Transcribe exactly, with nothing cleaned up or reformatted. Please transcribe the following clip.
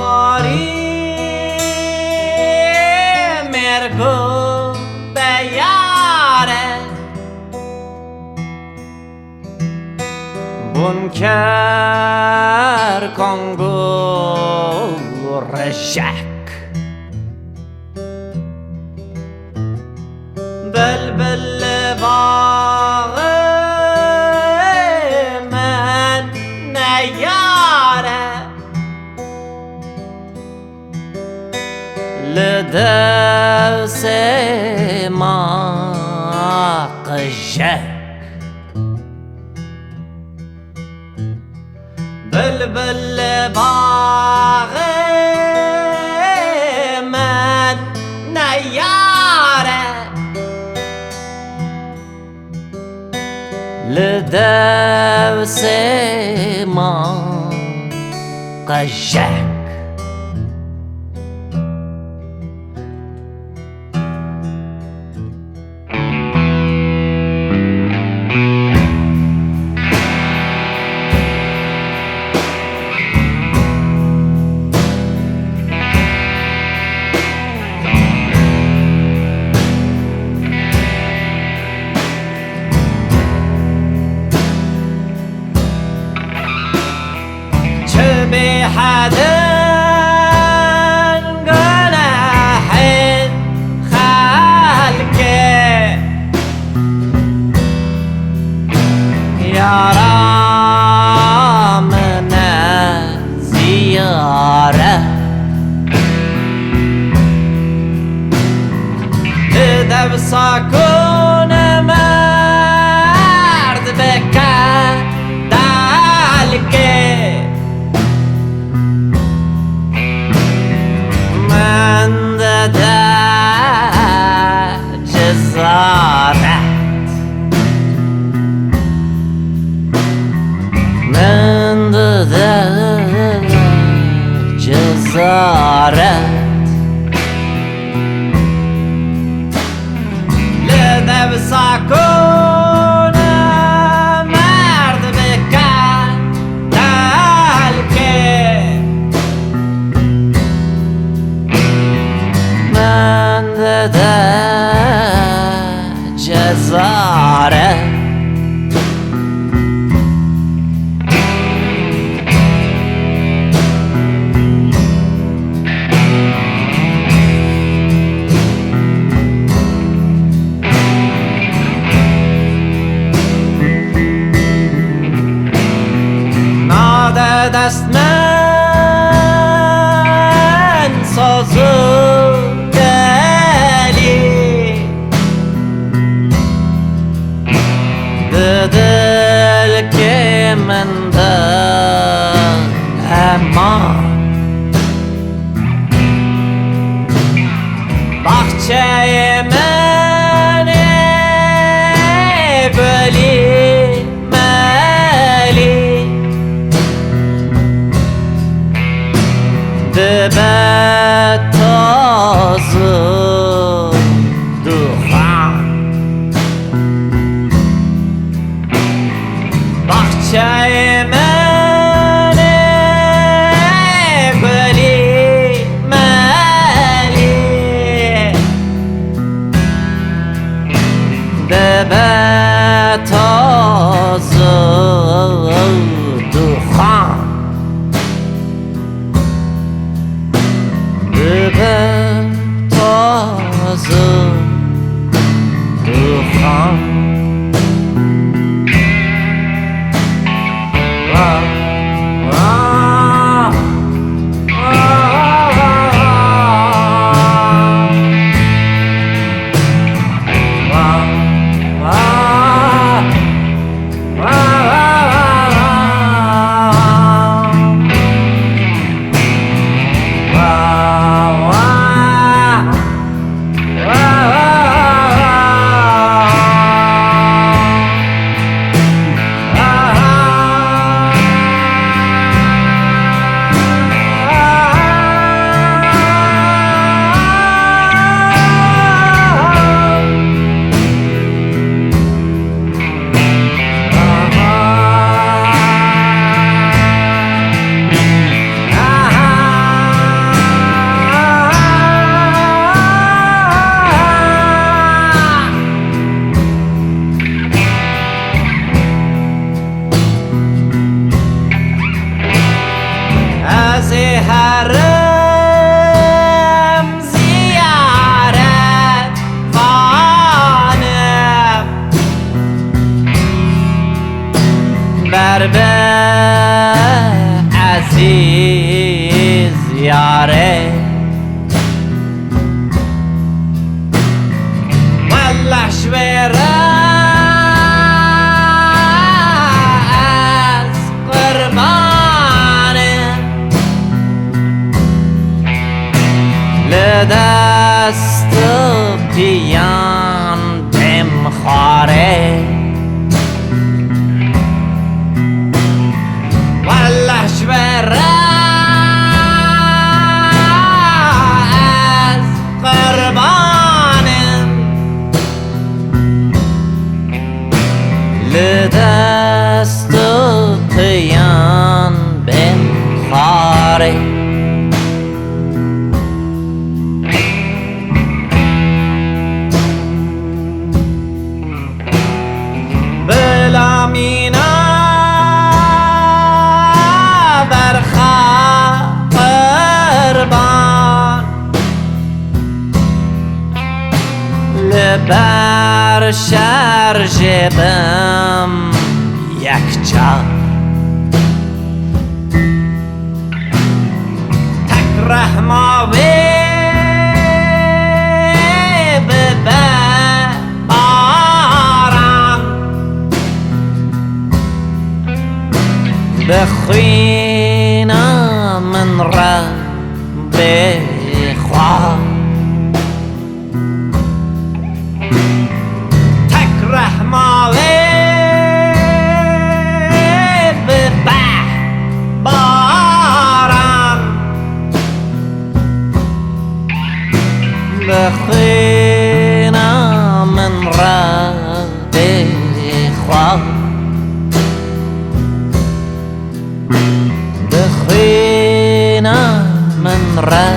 Barî mêrgo beyar e. Bunker kango reşek. Bilbil li baxê min neyar e. Li dewsê ma qijek. Bilbil li baxê min neyar e. Li dewsê ma qijek. Çi bêhed in gunehên xelkê, yara min e ziyaret. Di dewsa ku nimerd bike dalkê, min dide cezaret. Min dide cezaret. Li dewsa ku nimerd bike dalkê, min dide cezaret. Nade dest min soz û gelî. Di dilkê min de hema baxçeyê min ê belî melî. Dibe toz û duxan. Baxçeyê min ê gulî melî. Dibe toz û duxan. Dibe Be ezîz yarê, wellah ji wê re ez qurban im. Li dest piyan bêm xwarê. Wellah ji we re ez qurban im. Li dest piyan bêm xwarê. Bila mîna berxa qurban, li ber şer jê bim yekcar. Tek rehma wê bibe baran, bi xwîna min re bêxwa. Tek rehma wê bibe baran, bi xwîna min re bêxwa. Bi xwîna min re